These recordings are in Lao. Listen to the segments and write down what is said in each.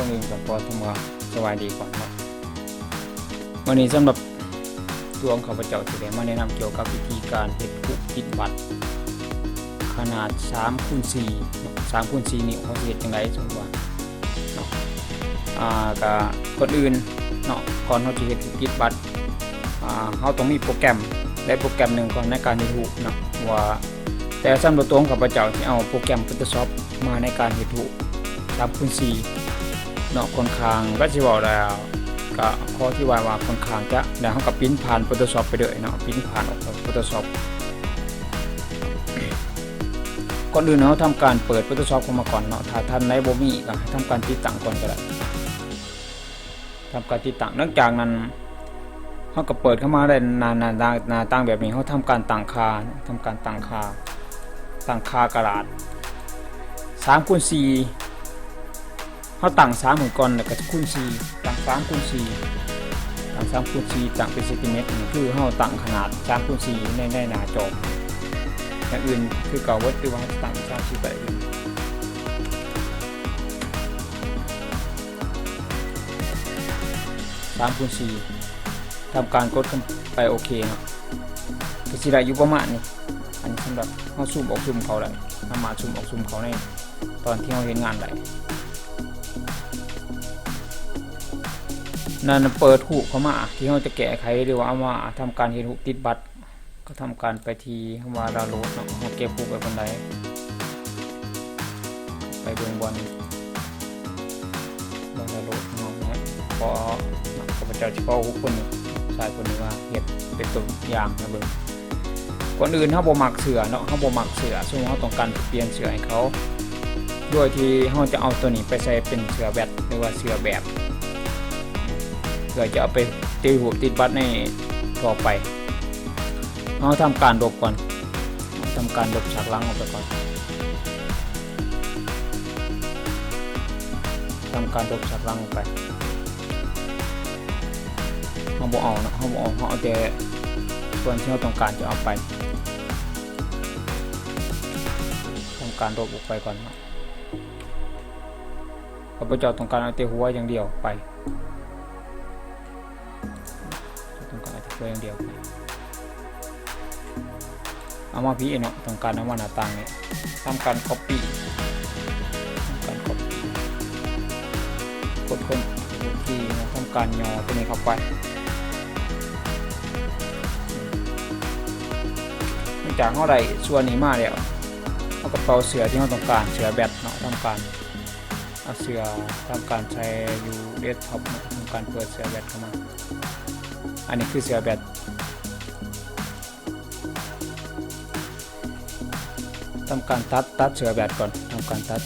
ກ່ອນອື່ນກໍຂໍຄຳວ່າສະບາຍດີກ່ອນເນາະ. ມື້ນີ້ສຳລັບຕົວຂອງຂ້າພະເຈົ້າຊິໄດ້ມາແນະນຳກ່ຽວກັບວິທີການເຮັດຮູບຕິດບັດຂະໜາດສາມຄູນສີ່ເນາະ, ສາມຄູນສີ່ນິ້ວ ເຮົາຊິເຮັດຈັ່ງໃດ ສົມມຸດວ່າເນາະ. ອ່າ ກະກ່ອນອື່ນເນາະ ກ່ອນເຮົາຊິເຮັດຮູບຕິດບັດ ອ່າ ເຮົາຕ້ອງມີໂປຣແກຣມໃດໂປຣແກຣມໜຶ່ງກ່ອນໃນການເຮັດຮູບເນາະ ວ່າ ແຕ່ສຳລັບຕົວຂອງຂ້າພະເຈົ້າຊິເອົາໂປຣແກຣມ Photoshop ມາໃນການເຮັດຮູບສາມຄູນສີ່ເນາະ. ຂ້ອນຂ້າງ ກໍຊິເວົ້າແລ້ວ ກໍຂໍອະທິບາຍວ່າຂ້ອນຂ້າງຈະ ແລ້ວເຮົາກໍປິ່ນຜ່ານ Photoshop ໄປເລີຍເນາະ, ປິ່ນຜ່ານອອກຈາກ Photoshop. ກ່ອນອື່ນເຮົາທຳການເປີດ Photoshop ເຂົ້າມາກ່ອນເນາະ, ຖ້າທ່ານໃດບໍ່ມີກໍໃຫ້ທຳການຕິດຕັ້ງກ່ອນກໍໄດ້. ທຳການຕິດຕັ້ງ. ຫຼັງຈາກນັ້ນ ເຮົາກໍເປີດເຂົ້າມາໄດ້ໜ້າ ໜ້າ ໜ້າ ໜ້າຕ່າງແບບນີ້, ເຮົາທຳການຕັ້ງຄ່າ, ທຳການຕັ້ງຄ່າ, ຕັ້ງຄ່າກະດາດສາມຄູນສີ່, ເຮົາຕັ້ງສາມໃຫ້ກ່ອນ ແລ້ວກໍຄູນສີ່, ຕັ້ງສາມຄູນສີ່, ຕັ້ງສາມຄູນສີ່, ຕັ້ງເປັນເຊັນຕີແມັດ, ນີ້ຄືເຮົາຕັ້ງຂະໜາດສາມຄູນສີ່ໃນ ໃນໜ້າຈໍ. ຢ່າງອື່ນຄືເກົ່າເບິດ, ຫຼືວ່າເຮົາຕັ້ງສາມສີ່ໄປອື່ນ. ສາມຄູນສີ່ ທຳການກົດເຂົ້າໄປໂອເຄເນາະ, ກໍຊິໄດ້ຢູ່ປະມານນີ້. ອັນນີ້ສຳລັບເຮົາຊູມອອກຊູມເຂົ້າໄດ້, ສາມາດຊູມອອກຊູມເຂົ້າໃນຕອນທີ່ເຮົາເຮັດງານໄດ້. ນັ້ນເປີດຮູບເຂົ້າມາທີ່ເຮົາຈະແກ້ໄຂ ຫຼືວ່າເອົາມາທຳການເຮັດຮູບຕິດບັດ. ກໍທຳການໄປທີ່ຄຳວ່າດາວໂຫຼດເນາະ, ເຮົາເກັບຮູບໄວ້ບ່ອນໃດ ໄປເບິ່ງບ່ອນ ບ່ອນດາວໂຫຼດເນາະ. ຂໍ ຂ້າພະເຈົ້າຊິຂໍຮູບຄົນ ຊາຍຄົນນີ້ມາເຮັດເປັນຕົວຢ່າງໃຫ້ເບິ່ງ. ກ່ອນອື່ນເຮົາບໍ່ມັກເສື້ອເນາະ, ເຮົາບໍ່ມັກເສື້ອ, ສົມມຸດເຮົາຕ້ອງການປ່ຽນເສື້ອໃຫ້ເຂົາ ໂດຍທີ່ເຮົາຈະເອົາຕົວນີ້ໄປໃສ່ເປັນເສື້ອແບັດ ຫຼືວ່າເສື້ອແບບ ເພື່ອຈະເອົາໄປຕິດຮູບຕິດບັດໃນຕໍ່ໄປ. ເຮົາທຳການລົບກ່ອນ, ທຳການລົບສາກຫຼັງອອກໄປກ່ອນ, ທຳການລົບສາກຫຼັງອອກໄປ. ເຮົາບໍ່ເອົາເນາະ, ເຮົາບໍ່ເອົາ, ເຮົາເອົາແຕ່ສ່ວນທີ່ເຮົາຕ້ອງການຈະເອົາໄປ. ທຳການລົບອອກໄປກ່ອນເນາະ. ຂ້າພະເຈົ້າຕ້ອງການເອົາແຕ່ຫົວຢ່າງດຽວໄປ, ຕ້ອງການເອົາແຕ່ຫົວຢ່າງດຽວໄປ. ເອົາມາພີ້ເນາະ, ຕ້ອງການເອົາມາໜ້າຕ່າງນີ້, ທຳການກັອບປີ້, ທຳການກັອບປີ້, ກົດຄົນ ໂອເຄເນາະ, ທຳການຫຍໍ້ຕົວນີ້ເຂົ້າໄປ. ຫຼັງຈາກເຮົາໄດ້ສ່ວນນີ້ມາແລ້ວ, ເຮົາກໍເອົາເສື້ອທີ່ເຮົາຕ້ອງການ, ເສື້ອແບັດເນາະ, ທຳການ ເອົາເສື້ອ ທຳການໃສ່ຢູ່ເດັສທັອບເນາະ, ທຳການເປີດເສື້ອແບັດເຂົ້າມາ. ອັນນີ້ຄືເສື້ອແບັດ, ທຳການຕັດ, ຕັດເສື້ອແບັດກ່ອນ, ທຳການຕັດ.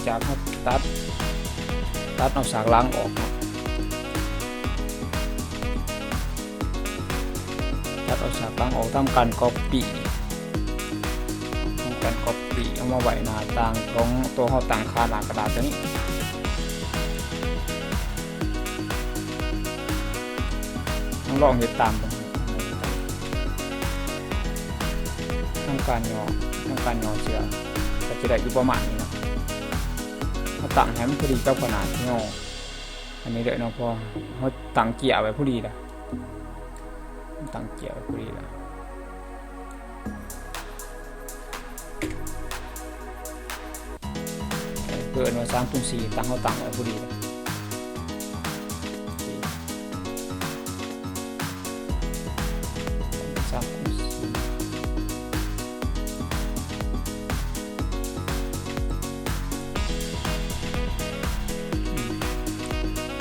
ຈາກເຮົາຕັດ, ຕັດເອົາສາກຫຼັງອອກເນາະ, ຕັດເອົາສາກຫຼັງອອກ, ທຳການກັອບປີ້. ທຳການກັອບປີ້ເອົາມາໄວ້ໜ້າຕ່າງຂອງຕົວເຮົາຕັ້ງຄ່າໜ້າກະດາດຕົວນີ້. ລອງເຮັດຕາມເບິ່ງ. ທຳການຫຍໍ້, ທຳການຫຍໍ້ເສື້ອ ກໍຈະໄດ້ຢູ່ປະມານນີ້ເນາະ. ເຮົາຕັ້ງໃຫ້ມັນພໍດີກັບຂະໜາດຫຍໍ້ ອັນນີ້ເດີເນາະ, ເພາະເຮົາຕັ້ງເຈ້ຍໄວ້ພໍດີລະ. ຕັ້ງເຈ້ຍໄວ້ພໍດີລະ, ເອີ້ນວ່າສາມຄູນສີ່ ຕັ້ງ ເຮົາຕັ້ງໄວ້ພໍດີລະ, ສາມຄູນສີ່.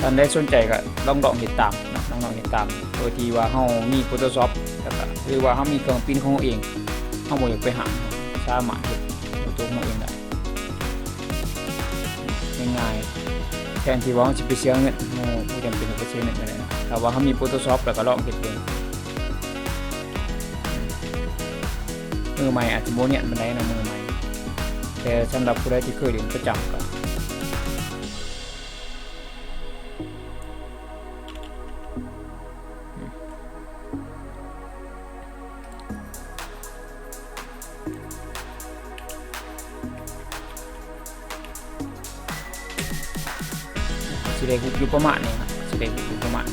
ທ່ານໃດສົນໃຈກໍລອງ ລອງເຮັດຕາມເນາະ, ລອງ ລອງເຮັດຕາມ ໂດຍທີ່ວ່າເຮົາມີ Photoshop ແລ້ວກໍ ຫຼືວ່າເຮົາມີເຄື່ອງປິ່ນຂອງເຮົາເອງ, ເຮົາບໍ່ຢາກໄປຫ້າງ, ເຮົາສາມາດເຮັດດ້ວຍຕົວເຮົາເອງໄດ້. ງ່າຍໆ ແທນທີ່ວ່າເຮົາຊິໄປເສຍເງິນ, ເຮົາບໍ່ຈຳເປັນຕ້ອງໄປເສຍເງິນກໍໄດ້. ຖ້າວ່າເຮົາມີ Photoshop ແລ້ວກໍລອງເຮັດເບິ່ງ. ມືໃໝ່ອາດຈະບໍ່ນຽນປານໃດເນາະ ມືໃໝ່ ແຕ່ສຳລັບຜູ້ໃດທີ່ເຄີຍຫຼິ້ນປະຈຳກໍ ຊິໄດ້ຮູບຢູ່ປະມານນີ້ນະ ຊິໄດ້ຮູບຢູ່ປະມານ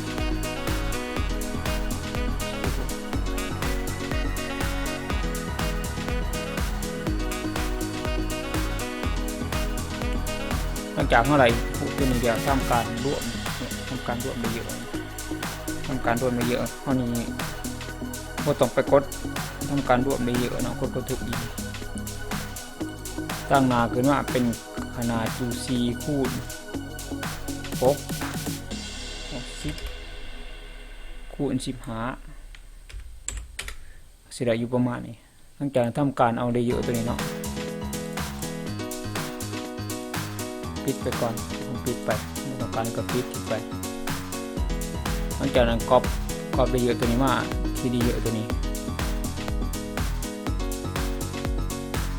ຫຼັງຈາກເຮົາໄດ້ຮູບຕົວນີ້ແລ້ວ ທຳການລວມ ທຳການລວມໄດ້ເຍອະ ທຳການລວມໄດ້ເຍອະ ເຮົານີ້ບໍ່ຕ້ອງໄປກົດ ທຳການລວມໄດ້ເຍອະເນາະ ກົດບັນທຶກອີກ ຕັ້ງໜ້າຂຶ້ນມາເປັນຂະໜາດຢູ່ສີ່ຄູນຫົກ ຫົກສິບຄູນສິບຫ້າ ຊິໄດ້ຢູ່ປະມານນີ້ ຫຼັງຈາກນັ້ນທຳການເອົາເລເຢີຕົວນີ້ເນາະ ປິດໄປກ່ອນ ປິດໄປ ບໍ່ຕ້ອງການກໍປິດໄປ ຫຼັງຈາກນັ້ນກອບ ກອບເລເຢີຕົວນີ້ມາທີ່ເລເຢີຕົວນີ້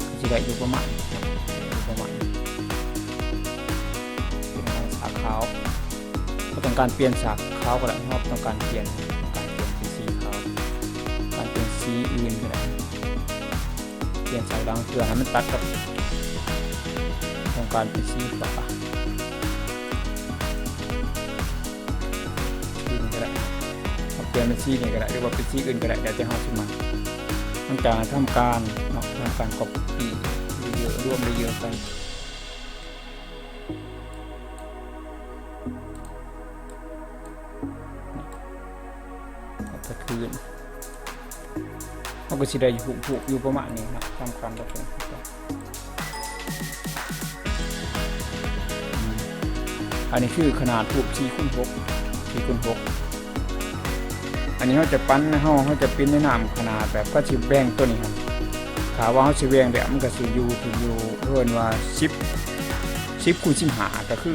ກໍຊິໄດ້ຢູ່ປະມານນີ້ເນາະ ຢູ່ປະມານນີ້ ເປັນສາກຂາວ ບໍ່ຕ້ອງການປ່ຽນສາກຂາວກໍໄດ້ ເຮົາຕ້ອງການປ່ຽນ ຕ້ອງການປ່ຽນເປັນສີຂາວ ການປ່ຽນສີອື່ນກໍໄດ້ ປ່ຽນສາກດຳເພື່ອໃຫ້ມັນຕັດກັບ ຕ້ອງການເປັນສີຟ້າ ອື່ນກໍໄດ້ ເຮົາປ່ຽນເປັນສີນີ້ກໍໄດ້ ຫຼືວ່າເປັນສີອື່ນກໍໄດ້ ແລ້ວແຕ່ເຮົາຊິມັກ ຫຼັງຈາກນັ້ນທຳການເນາະ ທຳການກັອບປີ້ເລເຢີ ລວມເລເຢີກັນ ເອົາໄປຄືນ ເຮົາກໍຊິໄດ້ຮູບຢູ່ປະມານນີ້ເນາະ ທຳການກັອບປີ້ ອັນນີ້ຄືຂະໜາດຮູບສີ່ຄູນຫົກ ສີ່ຄູນຫົກ ອັນນີ້ເຮົາຈະປັນ ເຮົາ ເຮົາຈະປິ່ນໃນໜ້າຂະໜາດແບບ ກໍຊິແບ່ງຕົວນີ້ຫັ້ນ ຖ້າວ່າເຮົາຊິແບ່ງແບບ ມັນກໍຊິຢູ່ ຢູ່ ເອີ້ນວ່າສິບ ສິບຄູນສິບຫ້າ ກໍຄື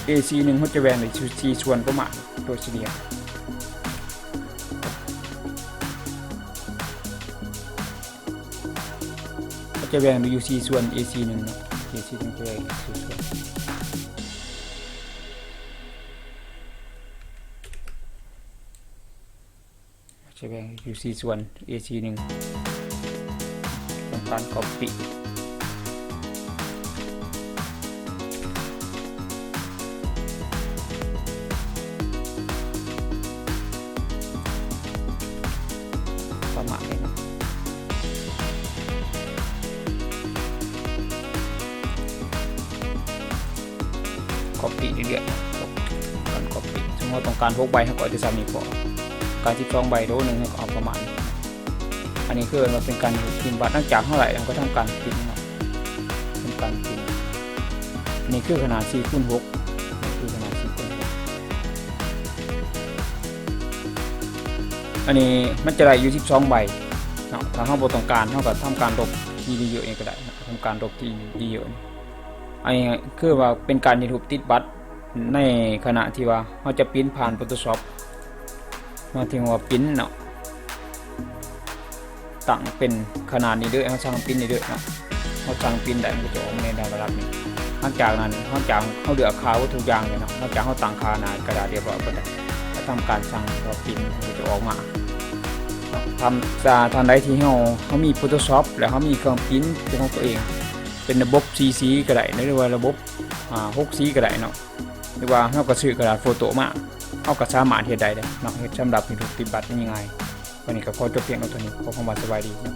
ເອສີ່ໜຶ່ງ ເຮົາຈະແບ່ງໄດ້ຢູ່ສີ່ສ່ວນປະມານ ໂດຍສະເລ່ຍ ເຮົາຈະແບ່ງໄດ້ຢູ່ສີ່ສ່ວນ ເອສີ່ໜຶ່ງເນາະ ເອສີ່ໜຶ່ງຈະແບ່ງຢູ່ສີ່ສ່ວນ ຈະແບ່ງຢູ່ສີ່ສ່ວນ ເອສີ່ໜຶ່ງ ທຳການກັອບປີ້ ປະມານນີ້ເນາະ ກັອບປີ້ເລື້ອຍໆ ການກັອບປີ້ ສົມມຸດເຮົາຕ້ອງການຫົກໃບ ເຮົາກໍເອົາແຕ່ສ່ຳນີ້ພໍ ການສິບສອງໃບໂດໜຶ່ງ ເຮົາກໍເອົາປະມານ ອັນນີ້ຄືວ່າເປັນການພິມບາດ ຫຼັງຈາກເຮົາໄດ້ ເຮົາກໍທຳການພິມເນາະ ທຳການພິມ ອັນນີ້ຄືຂະໜາດສີ່ຄູນຫົກ ຄືຂະໜາດສີ່ຄູນຫົກ ອັນນີ້ມັນຈະໄດ້ຢູ່ສິບສອງໃບເນາະ ຖ້າເຮົາບໍ່ຕ້ອງການ ເຮົາກໍທຳການລົບທີ່ເລເຢີນີ້ກໍໄດ້ເນາະ ທຳການລົບທີ່ເລເຢີນີ້ ອັນນີ້ຄືວ່າເປັນການເຮັດຮູບຕິດບັດ ໃນຂະນະທີ່ວ່າເຮົາຈະປິ່ນຜ່ານ Photoshop ໝາຍເຖິງວ່າປິ່ນເນາະ ຕັ້ງເປັນຂະໜາດນີ້ເດີ ເຮົາສັ່ງປິ່ນນີ້ເດີເນາະ ເຮົາສັ່ງປິ່ນໄດ້ ມັນກໍຈະອອກມາໃນລະດັບນີ້ ຫຼັງຈາກນັ້ນ ຫຼັງຈາກເຮົາເລືອກຄ່າເບິດທຸກຢ່າງແລ້ວເນາະ ຫຼັງຈາກເຮົາຕັ້ງຄ່າໜ້າກະດາດຮຽບຮ້ອຍເບິດແລ້ວ ກໍທຳການສັ່ງວ່າປິ່ນ ມັນກໍຈະອອກມາເນາະ ຖ້າ ຖ້າທ່ານໃດທີ່ເຮົາ ເຮົາມີ Photoshop ແລ້ວເຮົາມີເຄື່ອງປິ່ນເປັນຂອງຕົວເອງ ເປັນລະບົບສີ່ສີກໍໄດ້ ຫຼືວ່າລະບົບ ອ່າ ຫົກສີກໍໄດ້ເນາະ ຫຼືວ່າເຮົາກໍຊື້ກະດາດໂຟໂຕ້ມາ ເຮົາກໍສາມາດເຮັດໄດ້ເດ້ເນາະ ເຮັດສຳລັບເຮັດຮູບຕິດບັດງ່າຍໆ ວັນນີ້ກໍຂໍຈົບພຽງເທົ່ານີ້ ຂໍຄວາມວ່າສະບາຍດີເນາະ.